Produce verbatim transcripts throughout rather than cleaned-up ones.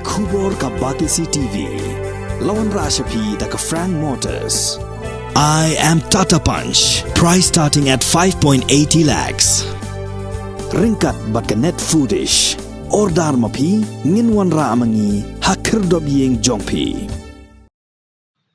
Khubor ka Batesi T V. La wanrah sha phi da ka Frank Motors. I am Tata Punch. Price starting at five point eighty lakhs. Ryngkat bad ka Net Foodish. Order ma phi, ngin wanrah ma ngi ha khyrdop ïing jong phi.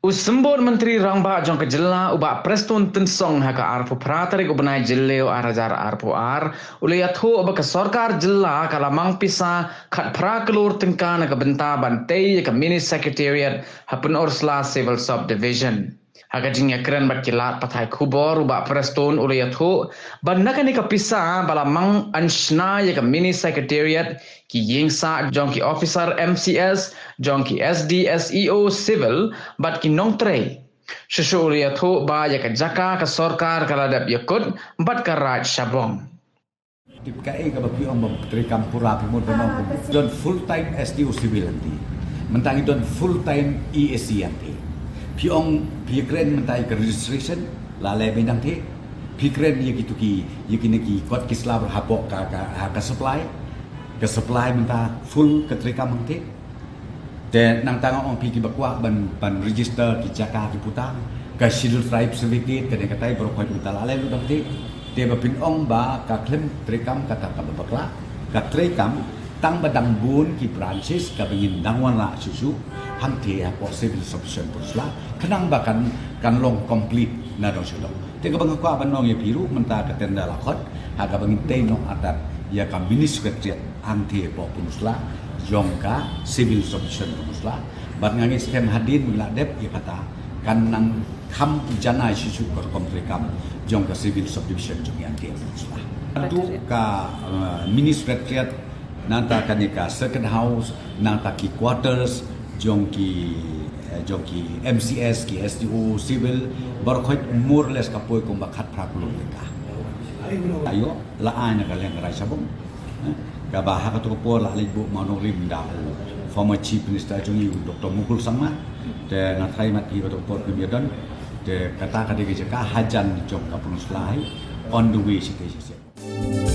U Symbud Myntri Rangbah jong ka jylla u Bah Prestone Tynsong ha ka arphew phra tarik u bnai Jylliew ar hajar arphew ar u la ïathuh ba ka sorkar jylla ka la mang pisa khatphra klur tyngka na ka bynta ban tei ïa ka mini secretariat ha Pynursla Civil Subdivision. Ha ka jingïakren bad ki lad pathai khubor u Bah Prestone u la ïathuh ba na kane ka pisa ba la mang ban shna ïa ka mini secretariat, ki ïing sah jong ki officer M C S, jong ki S D, S E O civil bad ki nongtrei. Shuh shuh u la ïathuh ba ïa ka jaka ka sorkar ka la dep ïakut bad ka Raid Shabong. Tip kaei kaba phi ong ba treikam pura, phi mut ban ong don full time S D O civil hangtei. Mynta ngi don full time E A C hangtei. Phi ong phi kren mynta ïa ka registration la leh beit hangtei. Phi kren ïa kitu ki, ïa kine ki kot ki sla ba hapoh ka, ka, ka supply. Ka supply mynta full ka treikam hangtei. Te nangta nga ong phi kiba kwah ban, ban register ki jaka ki puta, ka Scheduled Tribe Certificate, kane katai baroh khoit mynta la leh lut hangtei. Te ba phin ong ba ka khlem treikam kata kaba bakla, ka treikam tang ba dang bun ki branches kaba ngin dang wanrah shuh shuh hangtei hapoh Civil Subdivision Pynursla, khnang ba kan, kan long complete na dong shu dong. Te kaba nga kwah ban ong ïa phi ruh mynta ka tender la khot, ha kaba ngin tei noh artat ïa ka mini secretariat hangtei hapoh Pynursla jong ka Civil Subdivision Pynursla. Bad nga ngeit skhem hadien ba la dep ïa kata kan nang kham janai shuh shuh ka rukom treikam jong ka Civil Subdivision jong ngi hangtei Pynursla. Haduh ka, uh, mini secretariat, nangta kane ka second house, nangta ki quarters jong ki, eh, jong ki M C S, ki S D O civil, baroh khoit more or less ka poi kumba khatphra klur tyngka. Aïu, la ai na ka liang ka Raid Shabong. Eh, kaba ha kato ka por la leit buh mawnongrim da u former Chief Minister jong ngi u Doctor Mukul Sangma. Te nga tharai mat hi kato ka por kim ïa don. Te kata ka dei ka jaka hajan jong ka Pynursla hi, on the way shatei sha Siang.